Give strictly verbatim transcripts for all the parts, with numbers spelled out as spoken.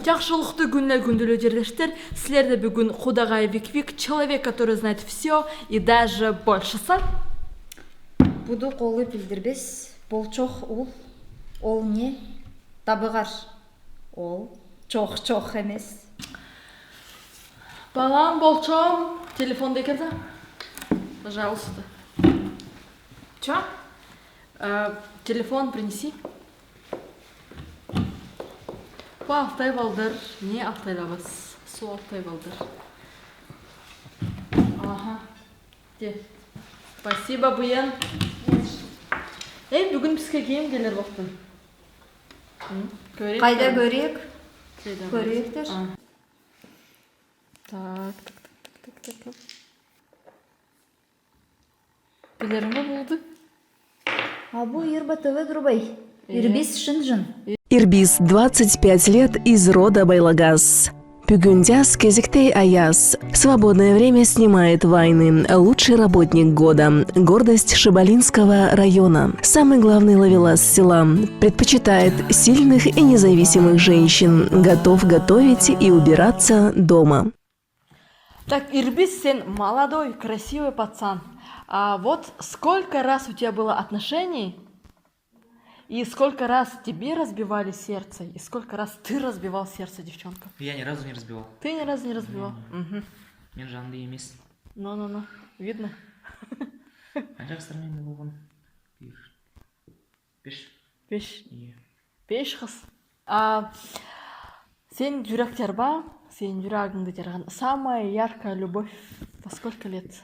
Яхшылыхты куьннен куьнге, кедерлештер. Силерде буьгуьн Кудагай Вик-Вик, человек, который знает всё и даже больше. Са? Буду колы пилдирбес, болчох ул, ол не, табыгар. Ол чох-чох эмес. Балам, болчом, телефонды экер да. Пожалуйста. Чё? Э, телефон принеси. Ба, алтай балдыр, не алтайлабас. Су алтай балдыр. Аха. Де. Спасибо, буян. Эй, буьгуьн бизге ким келер болтты? М? Кёрейик. Кайда кёрейик? Кайда? Кёрейиктер. А. Так, так, так. Кимлер ме болды? А бу Ирба ТВ группа. Э. Ирбис Шынжин. Ирбис, двадцать пять лет, из рода Байлагас. Пуьгуьн тяс кезектей аяс. Свободное время снимает вайны. Лучший работник года. Гордость Шебалинского района. Самый главный ловелас села. Предпочитает сильных и независимых женщин. Готов готовить и убираться дома. Так, Ирбис, сен молодой, красивый пацан. А вот сколько раз у тебя было отношений, и сколько раз тебе разбивали сердце, и сколько раз ты разбивал сердце девчонкам? Я ни разу не разбивал. Ты ни разу не разбивал? Не, не. Мгм. Мен жандый эмеспен. Ну, ну, ну. Видно. Аншак стармен болган. Бир. Беш. Беш. Ие. Беш кыз. А сен юректер ба, сен юрегинъде ятырган самая яркая любовь во сколько лет?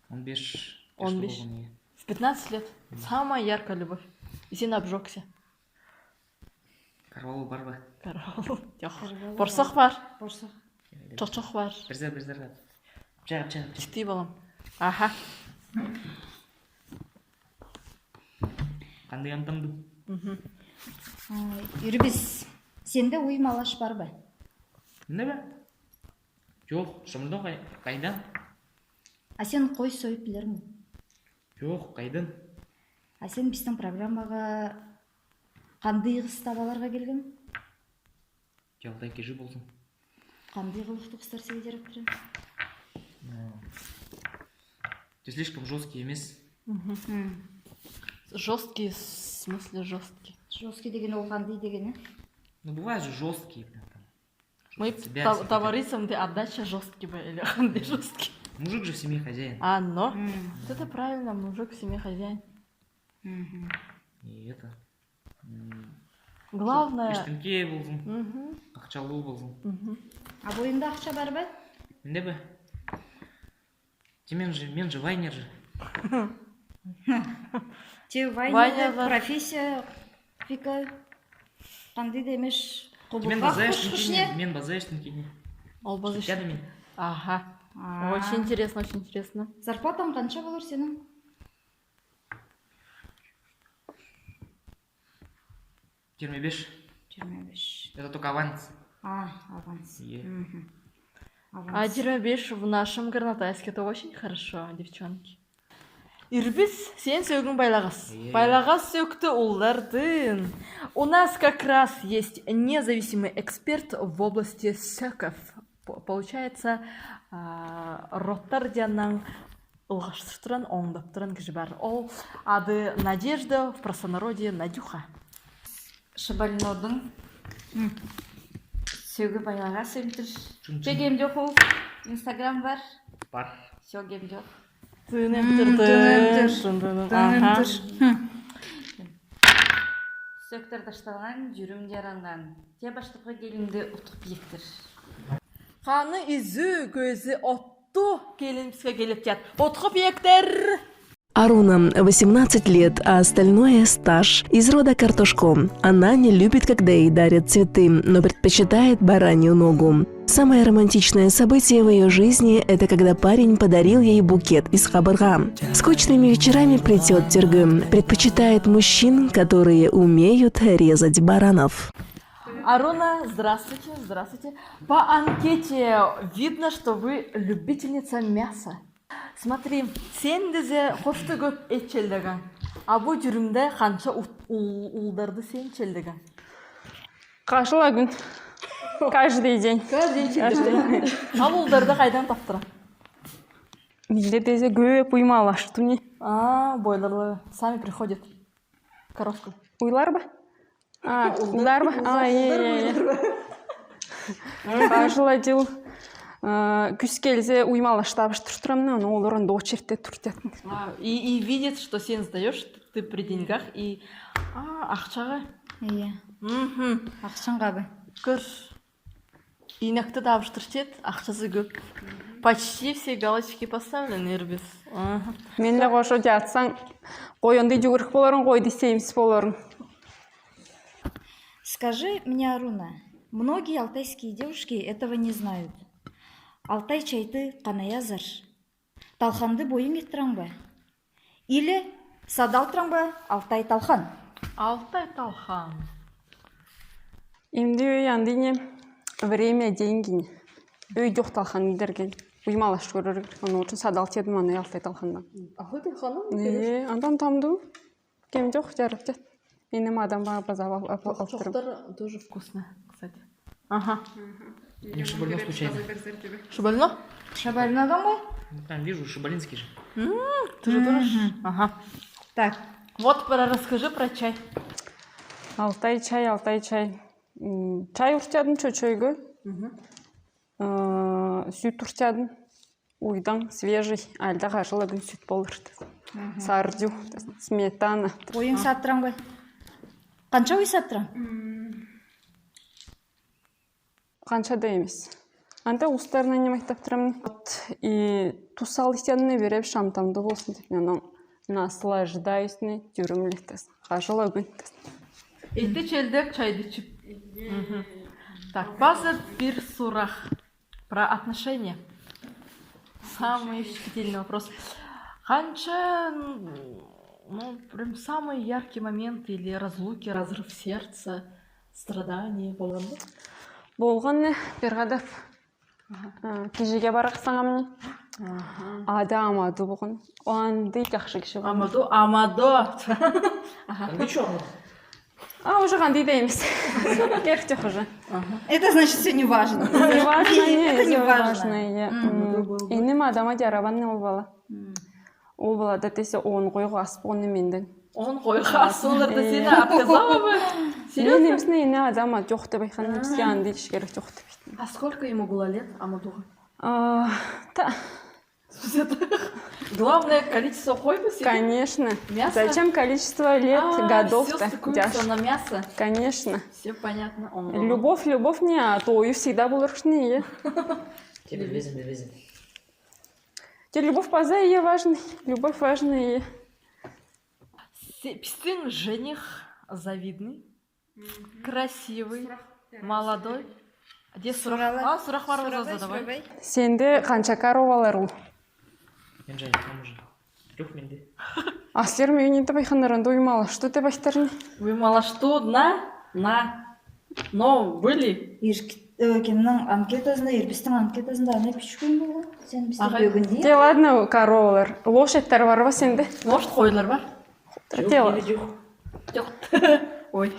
Он беш. Он беш. Беш болган, ие. В пятнадцать лет. Мгм. Самая яркая любовь. И сен обжёгся. Каравыл бар ба? Каравыл. Йок. Каравыл. Борсок бар. Борсок. Чок-чок бар. Бирзер, бирзер. Чыгар, чыгар, чыгар. Читтей, балам. Аха. Кандай антамды? Мгм. А, Ирбис, сенде уйым-алаш бар ба? Менде бе? Йок, шымырдан кай-, кайдан? А сен кой сойып билерме? Йок, кайдан? А сен бистиң программага кандай кыз табаларга келгенъ? Ялтай кижи болсын. Кандай кылыхты кызлар сыйлай директорын? Ну, ты слишком жёсткий эмес. Мгм. М. Жёсткий, в смысле жёсткий? Жёсткий деген ол кандай дегени? Ну, бывает же жёсткий, прям там. Мы товарищам, ты отдача жёсткий бы или кандай жёсткий? Мужик же в семье хозяин. А, но. М. Вот это правильно, мужик в семье хозяин. Мгм. И это, м, главное, иштинки болсын, мгм, акчалы болсын. Мгм. А бойыңда акча бар ба? Менде бе? Те мен же, мен же вайнер же. Те вайнер, вайнер бар. Профессия фика. Кандай да эмес. Мен базар иштинки не, мен базар иштинки не. Ол базар иштинки. Аха. А. Очень интересно, очень интересно. Зарплатаң канша болар сенің? Жиырма беш. Жиырма беш. Это только аванс. А, аванс. Ие. Мгм. А аванс. Жиырма беш в нашем Горнотайске — это очень хорошо, девчонки. Ирбис, сен сёгиң байлаҕас. Ие. Байлаҕас сёкті уллардын. У нас как раз есть независимый эксперт в области сёков. По-, получается, а, родтар диянаң ылғастыртыран, оңдаптыран кижи бар. Ол ады Надежда, в простонародье Надюха. Шабалинодың, м, сёги байлаға сыйынтыр. Чын-чын. Кем чох ол, Инстаграм бар? Бар. Всё, кем чох. Тыным, м, тыр, тыным, тыр. Тыным, тыр. Аха. Хм. Сёктер ташталған, чурум чаралған. Тее баштапқы келинди утхып иектер. Ханы изүү көзі от Ту келин биске келип тият. Утхып иектер. Аруна, восемнадцать лет, а остальное — стаж. Из рода Картошко. Она не любит, когда ей дарят цветы, но предпочитает баранью ногу. Самое романтичное событие в её жизни — это когда парень подарил ей букет из хабырга. Скучными вечерами плетёт тюрьгы. Предпочитает мужчин, которые умеют резать баранов. Аруна, здравствуйте, здравствуйте. По анкете видно, что вы любительница мяса. Смотри, сен дезер хошты көп эт челдегаң. А бу чурумда ханша ут-, ул-, улдарды сен челдегаң? Хашла күн. Каждый день. Каждый день. Каждый день. Ал улдарда кайдан таптырам? Менде тезе көөп уймалашту не. А, бойларлар. Сами приходят. Коровка. Уйлар ба? А, улдар ба? А, ие, ие, ие. Каждый жыл, а, күүс келзе уймалаш табыштыртырам не, ону олар анда очередьте туртятын. А, и, и видит, что сен сдаёшь, ты при деньгах, и, а, акчага. Ие. Мгм. Акчанга ба. Көр. Инекти табыштырча эди, акчазы көөп. Почти все галочки поставлены, эрбес. Ага. Мен де кошо жатсаң, кой онда югырып боларың кой десемис боларың. Скажи мне, Аруна, многие алтайские девушки этого не знают. Алтай чайты канаязар. Талханды бойың иттирем ба? Или садалтырам ба алтай талхан? Алтай талхан. Эмди ой андый не, время, деньги не. Ой, дёх талхан идерге. Уймалаш көрерге. Ону учун садалтедим аны алтай талхандан. Алтай талхан? Э, андан тамды. Кем дёх жарыптет. Энем адамга база ал-, ал-, алтырам. Чоохтар тоже вкусно, кстати. Ага. Не шыбылно случайно? Шыбылно? Шыбылно адам ба? Ну, там вижу, шыбалинский же. М, ты же тоже. Мгм. Ага. Так. Вот про, расскажи про чай. Алтай чай, алтай чай. М, чай уртядым чочойга. Мгм. Э, сют уртядым. Уйдан свежий, альда каждый күүн сют болар. Мгм. Сарчу, сметана. Уйың саттырам ба? Канча уй саттырам? Канча да эмес. Анда устарына неме айтаптырам. Вот, и тус ал итянны береб шамтамды болсун деп, мен ону наслаждаюсь не, тюрюмлетес. Каждый күүн. Эти челдек чайды ичип. Мгм. Так, паза бир сурах. Про отношения. Самый щепетильный вопрос. Канча, ну, прям самый яркий момент или разлуки, разрыв сердца, страдания болган ба? Болган не, бир кадап. Ага. А, кижиге бараксаң амни. Ага. Ада амаду болган. Андый жакшы киши болган. Амаду, амаду. Ага. Андый чоғын. А, уже кандый да эмес. Керек жок уже. Ага. Это значит, всё не важно. Не важно, не, это не важно, е. Мгм. Энем адама жарабан не ол бала. Мгм. Ол бала да тесе он койга ас болган не менден. Он койга ас болган да сени отказала бы? Серьёзно? Мен эмес не, эне адама жок деп айткан, эмес, андый киши керек жок деп айткан. А сколько ему было лет, амадуга? А, та, Главное, количество койбы сен? Конечно. Мясо? Зачем количество лет, а, годов-то? Всё стыкуется на мясо. Конечно. Всё понятно. О. Любовь, любовь не, а то и всегда болар ушни, е. Тебе безин, безин. Те любовь паза, е, важный. Любовь важная, е. Се-, пистин жених завидный. Красивый, молодой. Де сурах, а, сурах бар болза, давай. Сенде канча коровалар улды? Мен жай, кам уже? Трёх менде. Аслар мен не деп айтканнар, анда уймалашту деп айттырны. Уймалашту на, на. Но были. Ирк-, э, кимнин анкетазында, Ирбистин анкетазында ана пичкин болган. Сен бизде бөгүн дейсиң. Де ладно, коровалар. Лошадьтар бар ба сенде? Лошадь, койлар бар. Тёк, тёк. Неме тёк? Тёк. Ой.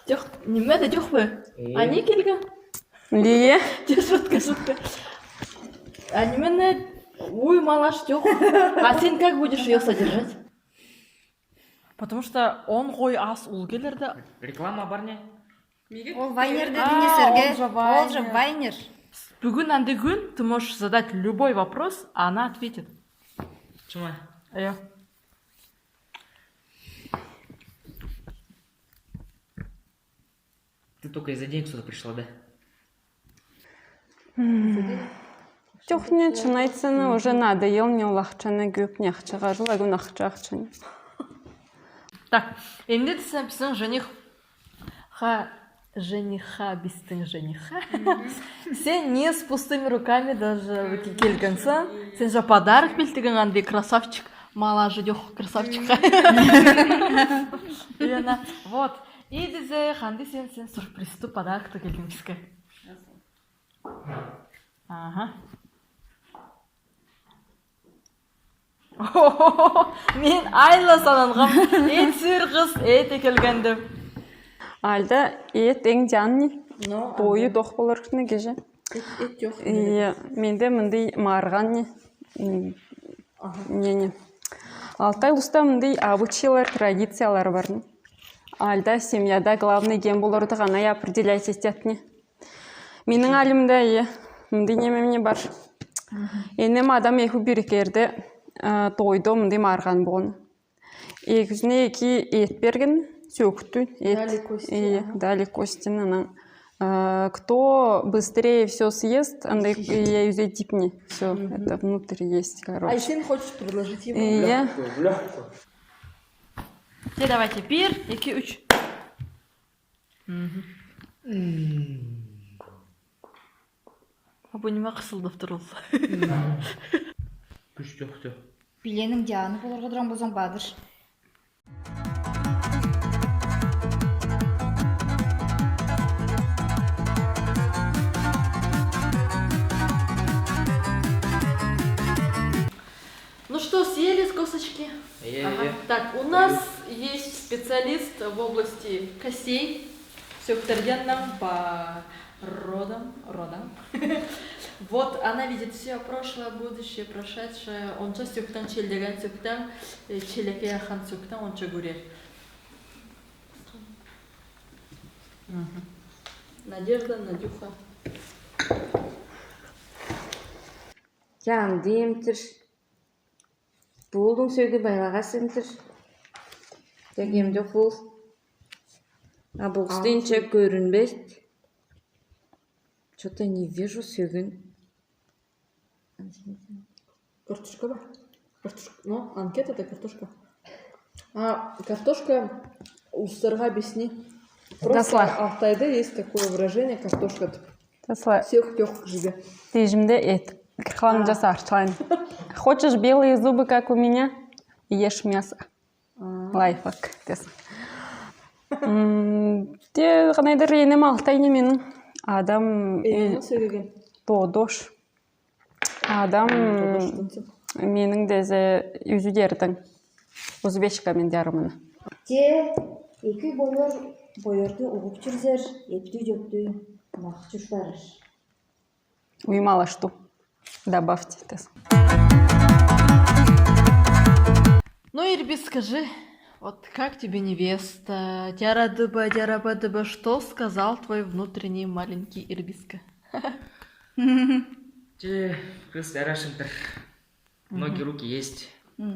Тёк, неме да тёк па? Э. Ана келген. Лия. Тёк, шутка, шутка. А неме не, уймалаш тёк. А сен как будешь её содержать? Потому что он кой ас улгелерде. Реклама бар не? Ол вайнер дединг сизге. А, ол же вайнер. Ол же вайнер. Бөгүн андый күүн, ты можешь задать любой вопрос, а она ответит. Чума. Э. Ты только из-за денег сюда пришла, да? М. Тёхне, чын айтсаны, уже надоел не ол акчаны көөп не, акча каждый күүн акча, акча не. Так, энди тесе пистин жених Ха, жениха, бистин жениха. Мгм. Сен не с пустыми руками даже, мгм, келгенсен. Сен же подарок пилдирген андый красавчик. Мала же дёх красавчик. Мгм. Именно. Вот. И дизе, кандый сен, сен сюрпризтүү подарок та келдинг бизге. Ага. Мен айла сананғам, эт сыйыр кыз, эт экелген деп. Альда эт эң жаны. Но, тойы анда дох болар кирне кеже. Эт, эт дох. Ие, менде мындый марган не. М, аха. Не, не. Алтай улуста мындый обычайлар, традициялар бар не. Альда семьяда главный кем боларды ана определять этет не. Минин аилемде, ие, мындый неме не бар. Мгм. Энем адам эки бирикерде, э, тойда мындый марган болган. Экисине эки эт берген, сёктюн эт. Дали кости, ие, аха. Дали кости, анан, э, кто быстрее всё съест, анда, ие, юзе типни. Всё, мгм, это внутрь есть, короче. А сен хочешь предложить ему? Ие. Бля, бля. Те, давайте, бир, эки, уьч. Мгм. А бу неме кысылдып тур ол? Күч тохты. Биленин жаны болорга турган болсаң бадыр. Ну что, съели с косточки? Е, ага, е. Так, у нас есть специалист в области костей. Сёктарден нам по родам, родам. Вот она видит всё прошлое, будущее, прошедшее. Онча сёктен, челлеген сёктен, э, челеке яхан сёктен, онча гурер. Мгм. Надежда, Надюха. Чаан дем тир. Булдың сёгү байлагас сен тир. Тегем де хул. А бу кыстынча көрүнбес. Чё-то не вижу сёгүн. Картошка ба? Картошка. Ну, анкета — это картошка. А картошка улустарга бисни. Просто Алтайда есть такое выражение — картошка деп. Тасла. Сёк тёк жиге. Тижимде эт. Кырхлам жас арчылайн. Хочешь белые зубы, как у меня? Ешь мясо. Лайфхак тес. М, те канайдыр энем Алтай неменин. Адам, э, сёйлеген. Тодош. Адам менин дезе юзүдердин. Узбечка мен жарымына. Те эки бойор, бойорду угуп чүрзер, эптүү-жөптүү мах чуртарыр. Уймалашту. Добавьте тес. Ну, Ирбис, скажи, вот как тебе невеста? Тярадыба, тярабадыба, что сказал твой внутренний маленький Ирбиска? Че, кыз тярашын тир. Ноги, руки есть. В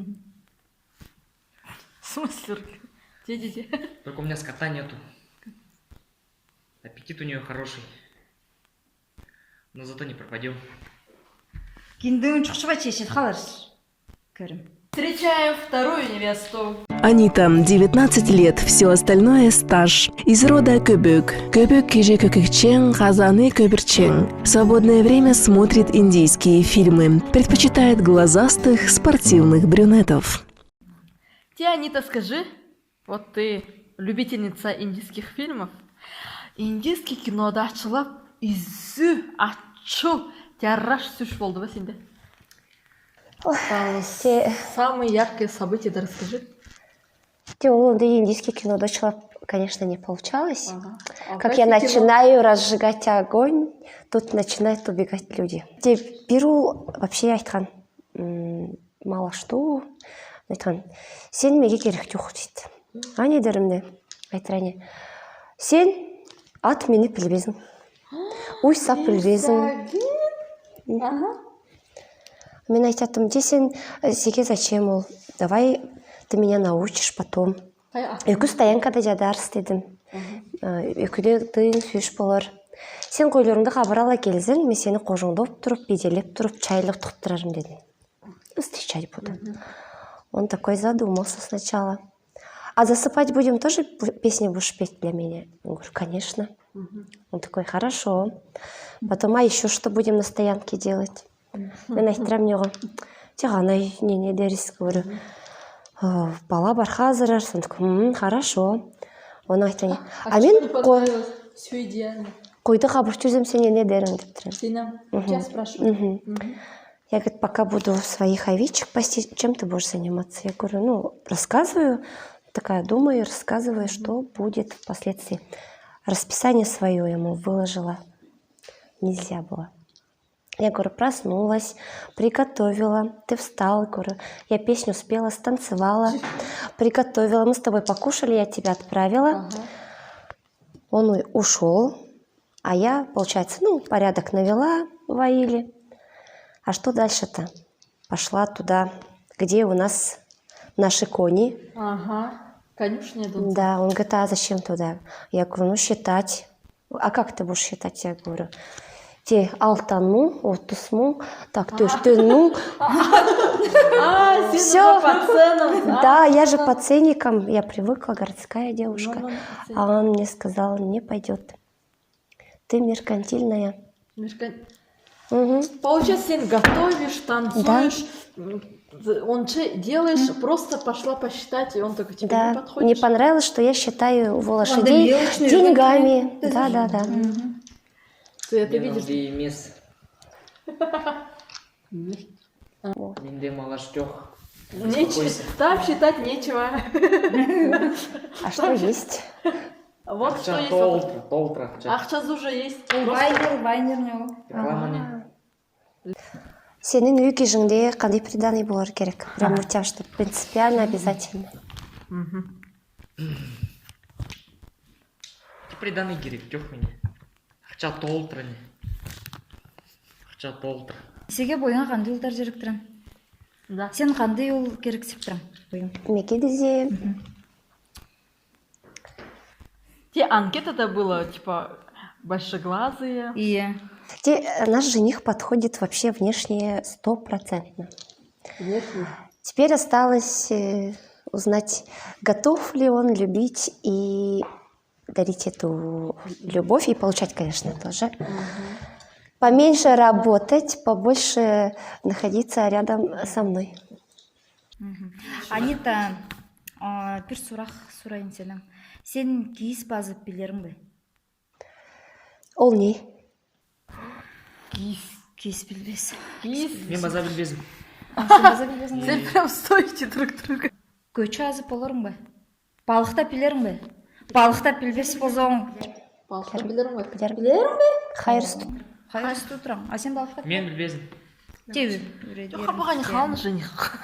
смысле руки? Те, те, те. Только у меня скота нету. Аппетит у неё хороший. Но зато не пропадём. Киндиун чукчуба чечет халарс. Көрүм. Встречаем вторую невесту. Анита, девятнадцать лет, всё остальное — стаж. Из рода Көбөк. Көбөк кежи кёкекчең, казаны көбүрчең. В свободное время смотрит индийские фильмы. Предпочитает глазастых, спортивных брюнетов. Те, Анита, скажи, вот ты любительница индийских фильмов. Индийский кинода чылап, изүү, ачыл, тяраш сюрс болду ба сенде? Ох, там те самые яркие события, да, расскажи. Те ол онда индийский кинода чылап, конечно, не получалось. Ага. А как я начинаю разжигать огонь, тут начинают убегать люди. Те бир ул вообще айткан. М, малашту, айтхан, сен меге керек чох, дейт. А не дерим де, айтыр ане. Сен ат минип билбезинг. Уйсап билбезинг. Ага. Мен айтатым, те сен, э, сеге зачем ол? Давай ты меня научишь потом. Экү стоянкада чадарсыз дедим. Экү де тыйын сюйиш болар. Сен койларыңды кабар ала келзинг, мен сени кожуңда олтуруп, биделеп туруп, чайлык тутуп турарым дедим. Встречать буду. Он такой задумался сначала. А засыпать будем тоже, песни будешь петь для меня? Я говорю, конечно. Он такой, хорошо. Потом, а еще что будем на стоянке делать? Мен айтырам ога. Тек ана неме дерсиз, говорю. Бала барха азырарсың. Хорошо. Оны айтам. А мен койды кабып чүрзем, сен не дерсинг деп турам. Сенем. Я, говорит, пока буду своих овечек пасти, чем ты будешь заниматься? Я говорю, ну, рассказываю, такая думаю, рассказываю, что будет впоследствии. Расписание своё ему выложила. Нельзя было. Я, говорю, проснулась, приготовила. Ты встал, говорю, я песню спела, станцевала, приготовила. Мы с тобой покушали, я тебя отправила. Ага. Он у- ушёл, а я, получается, ну, порядок навела в Аиле. А что дальше-то? Пошла туда, где у нас наши кони. Ага. Конюшня тут. Да, он говорит: «А зачем туда?» Я говорю: «Ну, считать». «А как ты будешь считать?» Я говорю: «Те алтан муң, отус муң, так, тӧртин муң». А, сен уже по ценам. Да, я же по ценникам, я привыкла, городская девушка. Ну, ну, по ценникам. А он мне сказал: «Не пойдёт. Ты меркантильная». Меркан- Мгм. Получается, сен готовишь, танцуешь, м, он че делаешь, просто пошла посчитать, и он такой: «Тебе не подходишь». Да. Не понравилось, что я считаю его лошадей деньгами. Да, да, да. Мгм. Ты это видишь? Менде мал аш чох. Нечего. Там считать нечего. А что есть? Вот что есть. Толтыра, толтыра. Акшазы уже есть. Ол вайнер, вайнер не ол. Реклама не. Сенин үй-кежиңде кандай приданый болар керек? Прям у тебя, чтоб принципиально, обязательно. Мгм. Приданый керек чох менде. Акша толтыра не. Акша толтыра. Сеге бойыңа кандай улдар керектир? Да. Сен кандай ул керексеп турам бойың? Меге де. Мгм. Те анкетада было, типа, большеглазые. Ие. Те, э, наш жених подходит вообще внешне стопроцентно. Внешне. Теперь осталось, э, узнать, готов ли он любить и дарить эту любовь и получать, конечно, тоже. Мгм. Поменьше работать, побольше находиться рядом со мной. Мгм. Анита, а, бир сурак сурайын сеннен. Сен кийиз базып билеринг бе? Ол не? Кийиз. Кийиз билбес. Кийиз. Мен база билбезим. А, сен база билбезинг бе? Сен прям стоите друг друга. Коча азып боларынг ба? Балыктап билеринг бе? Балыктап билбес болсанг. Балыктап билеринг бе? Билерим. Билеринг бе? Хайрыс тут. Хайрыс тут турам. А сен балыктап? Мен билбезим. Теви. Жок, капаганы халын жених.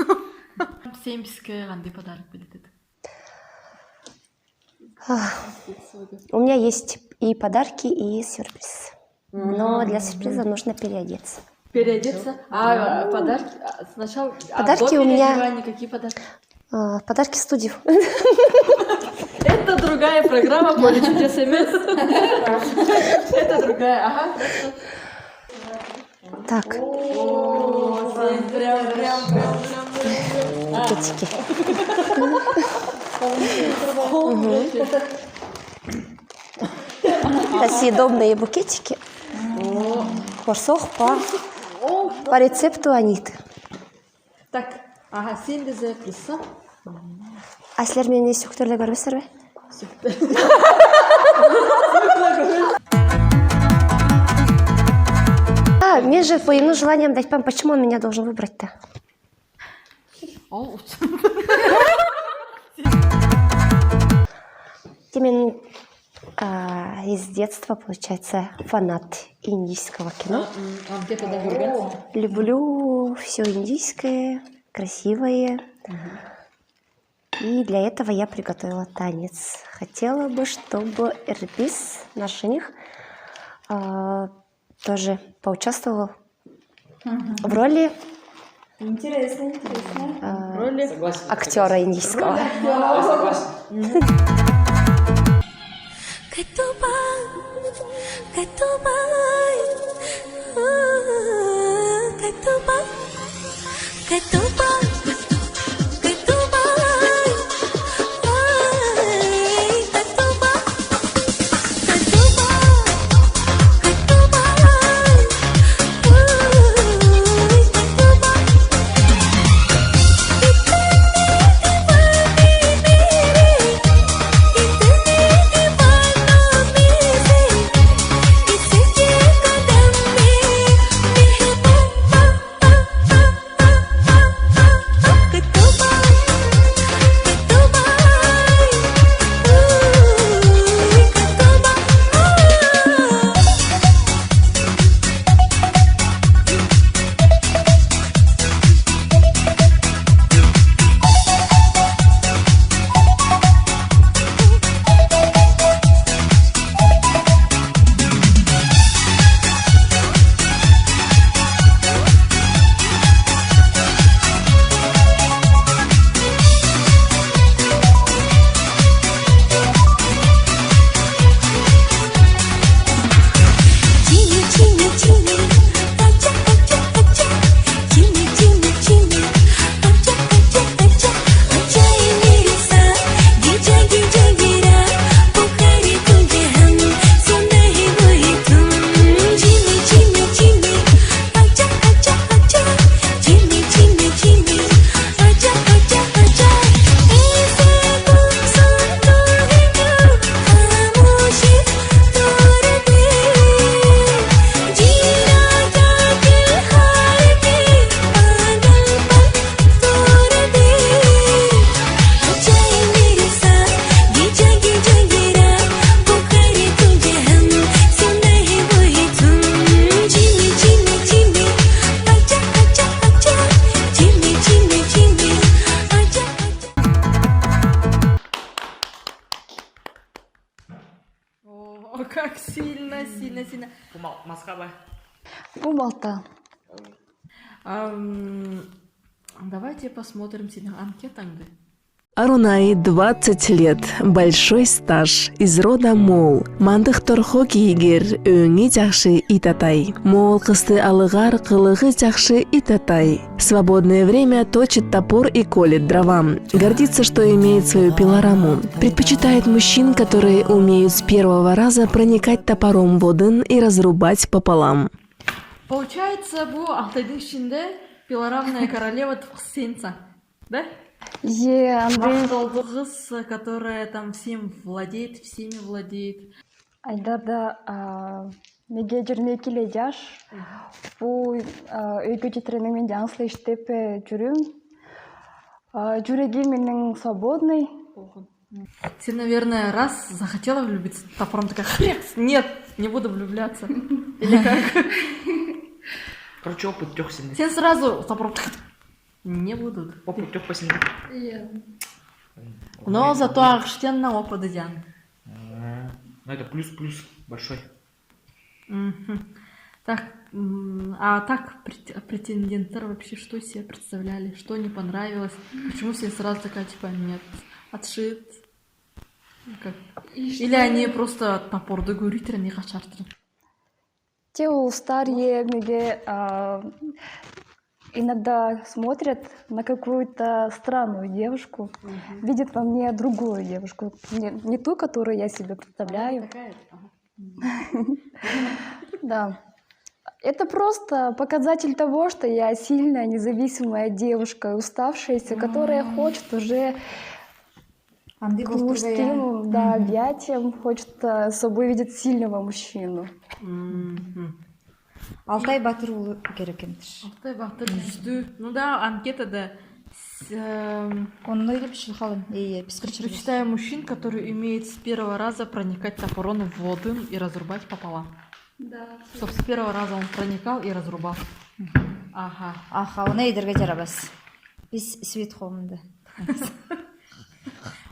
Сен биске кандай подарок билединг? У меня есть и подарки, и сюрприз. Но для сюрприза нужно переодеться. Переодеться? А, подарки? А, сначала, а, подарки у меня. До переодевания какие подарки? А, подарки в студию. Это другая программа, поле чудес МС. Это другая, ага, хорошо. Так. О, прям, прям, прям, прям, прям. Букетики. Мгм. Такие съедобные букетики. О. Куарсох па. О. По рецепту Аниты. Так, аха, сен де зэ присо. А силер мени сӧктерде кӧрмессер бе? Сӧктер. А, мен же по его желаниям айтпам, почему он меня должен выбрать-то? Ол. Те мен, а, из детства, получается, фанат индийского кино. А, м, а где-то догорган? Люблю всё индийское, красивое. Мгм. И для этого я приготовила танец. Хотела бы, чтобы Эрбис, наш жених, а, тоже поучаствовал в роли, интересно, интересно, а, актёра индийского. Роли актёра. Согласен. Мгм. Как сильно, сильно, сильно. Пу мал-, маска ба? Пу малта. Ам, давайте посмотрим синиң анкетаңды. Арунай, двадцать лет, большой стаж, из рода моол. Мандых торхо киигер, өөңи чахшы ит атай. Моол кызды алыгар, кылыгы чахшы ит атай. Свободное время точит топор и колет дрова. Гордится, что имеет свою пилораму. Предпочитает мужчин, которые умеют с первого раза проникать топором в одын и разрубать пополам. Получается, бу Алтайдың ишинде пилорамная королева тувкыс сенсаң, да? Е, андый. Макталдыгыз, которая там всем владеет, всеми владеет. Айдар да, а, меге жыйырма эки ле жаш. Бу, а, өйге жетерге мен жангыз ла иштеп, э, жюрюм. А, жюрегим менин свободный. Сен, наверное, раз захотела влюбиться, топором такая хрекс. Нет, не буду влюбляться. Или как? Короче, опыт жок сенде. Сен сразу топором так, не буду. Опыт жок па сенде? Е. Но зато ағаштан на опыт идёт. М, ну, это плюс, плюс большой. Мгм. Так, м, а так прет-, претенденттер вообще что из себя представляли? Что не понравилось? Почему все сразу такая, типа, нет, отшит? Ну, как? Или они просто топорды гури тирен, не качар тирен? Те улустар, е, меге, а, иногда смотрят на какую-то странную девушку, видят во мне другую девушку, не, не ту, которую я себе представляю. Она не такая. Ага. Да. Это просто показатель того, что я сильная, независимая девушка, уставшаяся, которая хочет уже к мужским, да, объятиям, хочет, а, с собой видеть сильного мужчину. Мгм. Алтай баатыр улы керек эмтир. Алтай баатыр, жүзді. Ну да, анкетада с-, эм, онно илип шылхалым. Ие, пискирчилер. Предпочитаю мужчин, который умеет с первого раза проникать топором в одын и разрубать пополам. Да. Чтоб с первого раза он проникал и разрубал. Мгм. Аха. Аха, оны идерге жарабас. Биз Свит холмунда.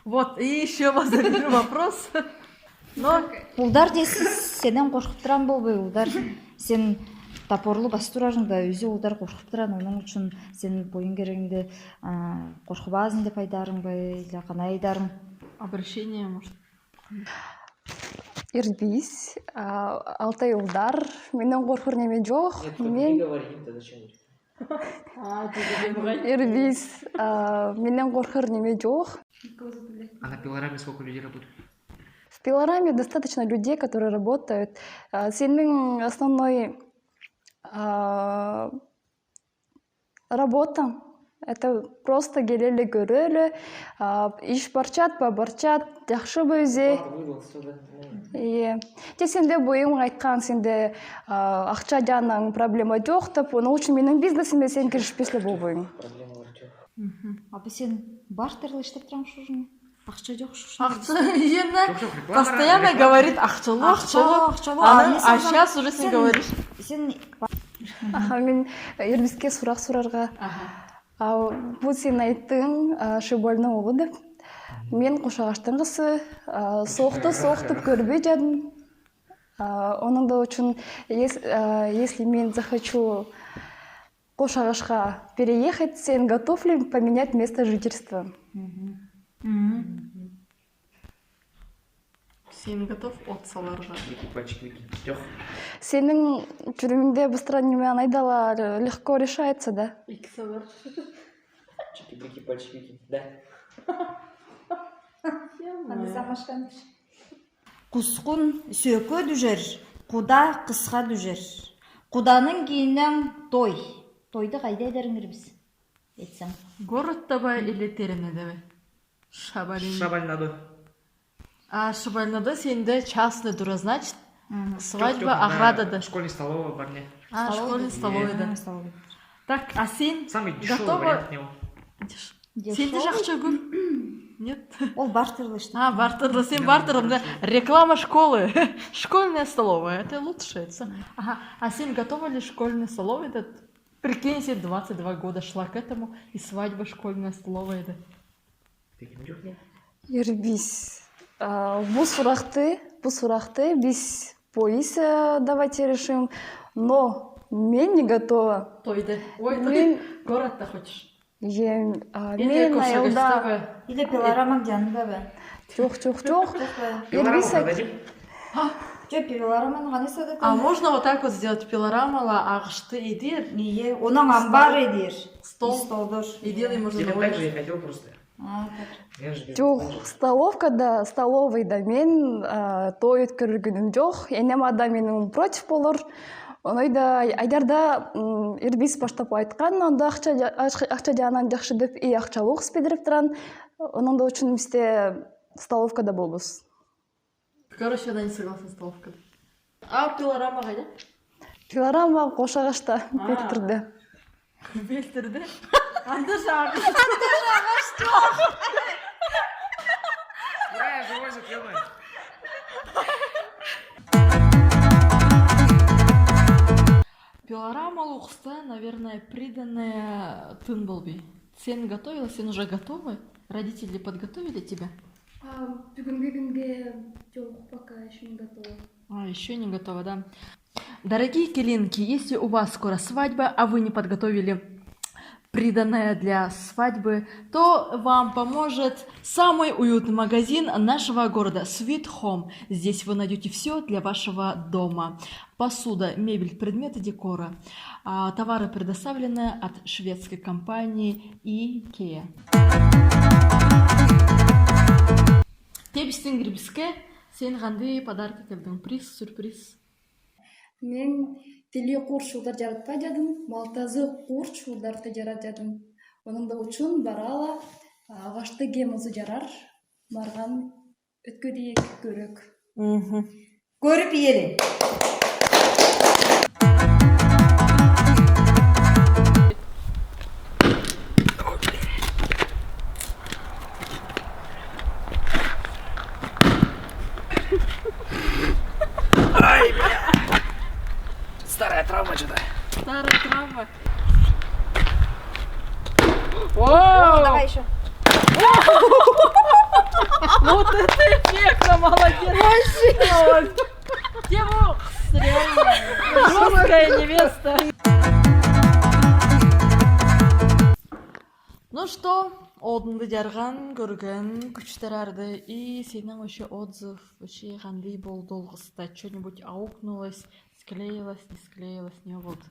Вот, и ещё база бир вопрос. Но улдар десе, сенен коркуп турган болбай, улдар. Сен топорлу бас турарынга, өзү улдар коркуп турган, онуң ишин сен бойың кереңде, а, коркпаазың деп айдарың ба, или калай айдарың? Обращение, может? Ирбис, а, Алтай улдар, менен коркур неме жок. Нет, только мен не говори, тогда зачем? А, ты забывай. Ирбис, а, менен коркур неме жок. А на пилораме сколько людей работает? В пилораме достаточно людей, которые работают. А, сенин основной, а, работаң, это просто келелле, көрелле, а, иш барчат па, барчат, жакшы ба, үзе. Ие. Те сенде бойың айткан, сенде, а, акча жагынан проблема жок деп, онуң ишин менин бизнесиме сен киришпес эле болбойсуң. Мгм. А бу сен бартерлы иштеп турган ушуну? Акча жок ушуну. Акча, ие. Жок, жок, реклама, постоянно реклама говорит, акчалуу, акчалуу, акчалуу. А сейчас уже сен говоришь. Сен Аха, мен Ирбиске сурак сурарга. Аха. А, бу сен айттың, а, Шибольну улу деп. Мен Кошагаштың кызы, а, сокту, сокту көрбей жадым. А, онуң да ишин, ес-, а, если мен захочу Кошагашка переехать, сен готов ли поменять место жительства? Мгм. Сен готов от саларга? Чики-брики пальчик выкинь. Жок. Сенин жюрегиңде быстро неме анайдала легко решается, да? Эки салар. Чики-брики пальчик выкинь. Да. Анда замашкан. Кускун сөөкке дүжер, куда кыска дүжер. Куданың кийинен той. Тойду кайда эдериңер бизде? Этсең. Городта ба или теренеде бе? Шабальн-, Шабальнада. А, Шабальнада сенде частный тура, значит, свадьба оградада. Школьный столовый бар не. А, школьный столовый, да. Так, а сен самый дешёвый вариант не ол. Сенде акча көп? Нет. Ол бартерлы иште. А, бартерлы, сен бартерлы, да. Реклама школы. Школьная столовая, это лучше, это. Ага. А сен готова ли школьный столовый, этот? Прикинь, сен двадцать два года шла к этому, и свадьба школьная столовая, да. Ирбис. А, бу суракты Бу суракты биз поисе давайте решим, но мен не готова. Тойда. Ой, мен городта хочешь. Ем, а, мен айылда. Или пилораманың жанында ба? Чох, чох, чох. Пилорама Ирбис ак- продадим. А? Чё, пилораманы ганаша да. А можно вот так вот сделать? Пилорамалы агышты идир. Ие, онаң амбар идир. Стол. И столдор. И делай можно. Я так же и хотел просто. А, так. Чох, столовкада, столовыйда мен, а, той өткерер күүним чох. Энем ада меним против болар. Оной да айдарда, м, Ирбис баштап айткан, анда акча, акча, акча жагынан жакшы деп, и акчалык ис пидирип турган. Оной да учун бизде столовкада болбас. Короче, она не согласна столовкада. А пилорама кайда? Пилорама кошагашта, а, пилтирде. Пилтирде? Анда жагаш. Анда жагаш чок. Бурая же возит, ё-моё. Пилорамалы укста, наверное, приданое тың болбай. Сен готовила, сен уже готова? Родители подготовили тебя? А, бюгюнге күүнге чок, пока ещё не готова. А, ещё не готова, да? Дорогие келинки, если у вас скоро свадьба, а вы не подготовили приданое для свадьбы, то вам поможет самый уютный магазин нашего города Sweet Home. Здесь вы найдёте всё для вашего дома. Посуда, мебель, предметы декора. А, товары предоставлены от шведской компании Икеа. Тебстинг Ирбиске, сен кандай подарок келдинг? Приз, сюрприз. Мен тилей курт чылдар жаратпай чадым, малтазы курт чылдар да жарат чадым. Оной да учун барала, а, агашты кем оза жарар, марган өткерейик, көрейик. Мгм. Көрүп иеле. Ай, бля. Старая травма чё-то. Старая травма. Вау! Давай ещё. Вот это эффектно, молодец! Вообще! Тема, реально. Жёсткая невеста. Ну что, одынды жарган, көрген, күчтер арды. И сенин вообще отзыв, вообще кандай болду ол кыста? Чё-нибудь аукнулось, склеилось, не склеилось, не болду?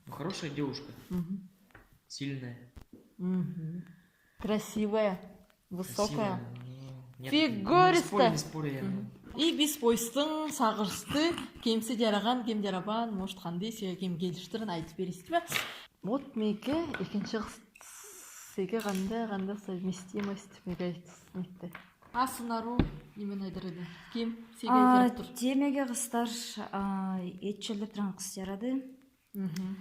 Ну, хорошая девушка. Мгм. Сильная. Мгм. Красивая. Высокая. Красивая. Не, нет, не спорю, не спорю я. Мгм. И биз поисттың сагышты, кемсе жараган, кем жарабаан, может, кандай, сиге кем келиштирин айтып бересиз бе? Вот меге экинши кыс, сиге кандай, кандай совместимость меге айтсын итте. А сыңар уу, неме айдар эди? Кем сиге жарап тур? Те меге кыстар, а, ит чылдыр турган кыс жарады. Мгм.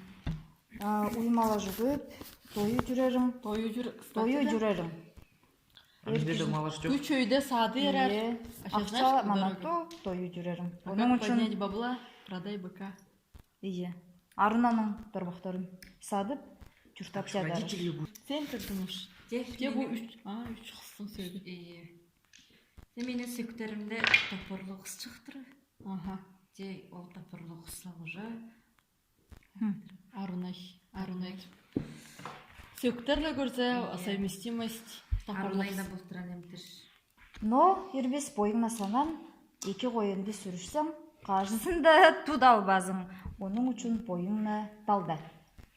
А, уймала жугып, тойы жүрерим. Тойы жүр-, тойы кыстати да. Жүрерим. А менде де уймала жок. Күч өйде сады ярар. Ие. Акча манат, тойы жүрерим. А как поднять бабла? Продай быка. Ие. Арнаның торбактарын садып, чуртап чадар. Родители будут. Сен турдың уш. Те бу уш, а, уш кыстың сөөгү. Ие. Те менин сөктеримде топорлук кыс чыктыр. Аха. Те ол топорлук кыста уже. Хм. Арнай, арнай. Сөктер ле көрзе, совместимость тапарлык. Арнай да болтуран эмтир. Но, Ирбис, бойыңна санам, эки коюнду сюрүшсең, кажысын да тудалбазың. Оның учун бойыңна талда.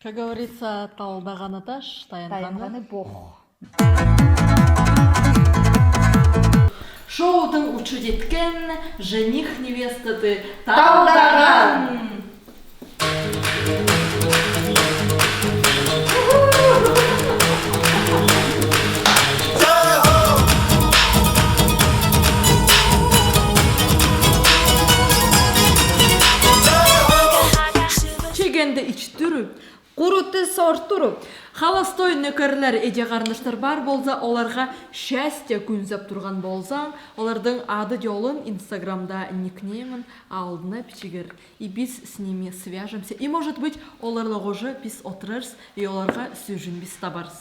Как говорится, талдаганы таш, таянғаны бох. Шоудың учы жеткен, жених невестады талдаган. Чегенде ич түрү. Куру тис ортуру. Холостой нөкерлер, эже карындаштар бар болза, оларга счастье күүнзеп турган болзаң, олардың ады-жолун Инстаграмда никнеймин алдына бичигер. И биз с ними свяжемся. И, может быть, оларла гоже биз отурарбыз, и оларга сюжин биз табарбыз.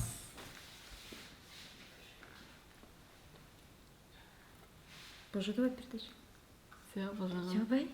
Боже, давай передача. Joo, bai.